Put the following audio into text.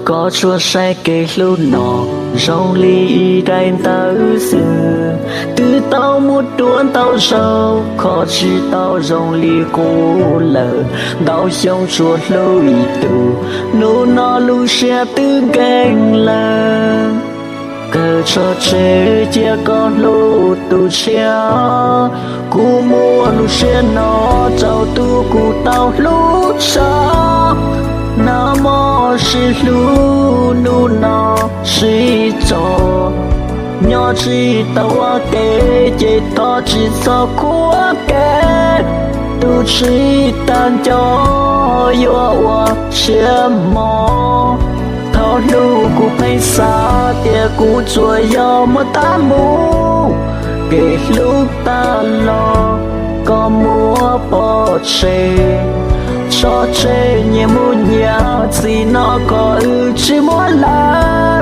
Koj tsuas saib kev hlub no zoo li ib daim ntawv xwb, twb tau muab dua ntau zaug, kho tsis tau zoo li qub lawm. Ntau xyoo tsuas hlub ib tug, hnub no lub siab twb nkees lawm. Kawg tso tseg cia koj hlub tus tshiab, kuv muab lub siab no rau tus kuv tau hlub tshaj. Nag hmo sib hlub, hnub no sib tso, nyob tsis tau ua ke, ces thov tsis txhob qhuab ke. Tus tsis tas nco yuav ua siab mos, thaum hlub kuv pheej xav tias kuv tsuas yog muaj tab mus, kev hlub tag los koj muab pov tseg. Tso tseg nyias mus nyias, txij no koj wb tsis muaj lawm.